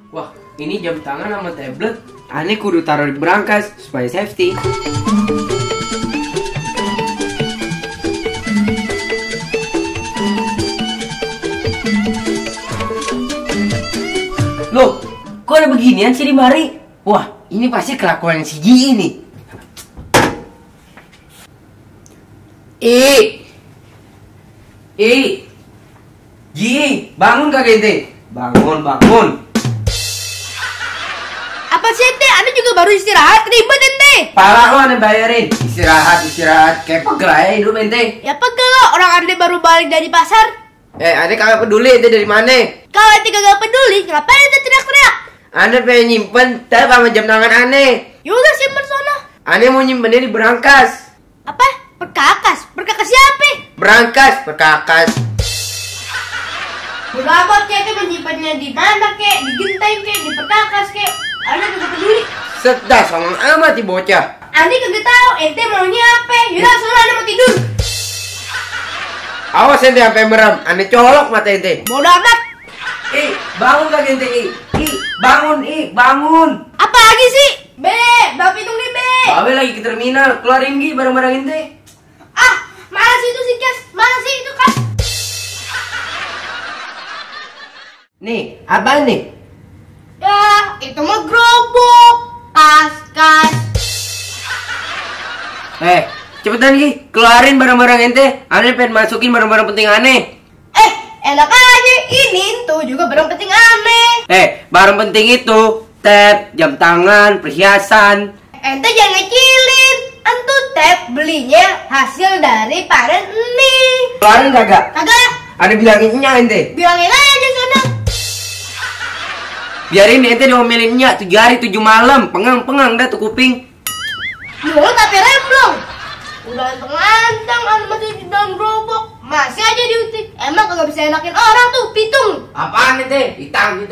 Wah, ini jam tangan sama tablet. Ane kudu taruh di berangkas supaya safety. Loh, kok ada beginian sih di mari? Wah, ini pasti kelakuan si Ji ini. Ji, bangun kak ente? Bangun. Apa sih ente? Anda juga baru istirahat, ribet ente. Parah lo ane bayarin. Istirahat. Kayak pegel aja hidup ente. Ya pegel lo, orang Anda baru balik dari pasar. Ane kagak peduli ente dari mana. Kalau ente kagak peduli, ngapain ente teriak-teriak? Ane pengen nyimpen tab sama jam tangan ane. Yaudah simpen sono. Ane mau nyimpennya di berangkas. Apa? Perkakas? Perkakas siapa? Berangkas, perkakas. Udah amat kek, ente menyimpannya di mana kek? Di genteng kek? Di perkakas kek? Anda kagak peduli. Sedah sama amat di bocah. Anda kagak tahu ente maunya apa? Yaudah sono Anda mau tidur. Awas ente sampai merem. Ane colok mata ente. Bodoh amat. Bangun kak ente. Bangun. Apa lagi sih? Be, Bapak hitung nih Be. Babe lagi ke terminal. Keluarin Gi barang-barang ente. Ah, mana sih itu si Kes? Mana sih itu Kas? Nih, apa nih? Ya, itu mah gerobak. Kas. Cepetan Gi, keluarin barang-barang ente. Ane pengen masukin barang-barang penting aneh. Enak aja. Ini tuh juga barang penting aneh. Barang penting itu tab, jam tangan, perhiasan. Ente jangan ngecilin. Antu tab belinya hasil dari panen ini. Keluarin kagak? Kagak. Ada bilanginnya ente. Bilangin aja sana. Biarin ente diomelinnya 7 hari 7 malam. Pengang dah tuh kuping. Mulut tapi remblong. Udah anteng-anteng anu masih di dalam gerobak. Masih aja diutik. Emang kagak bisa enakin orang tuh, pitung. Apaan ente? Pitang.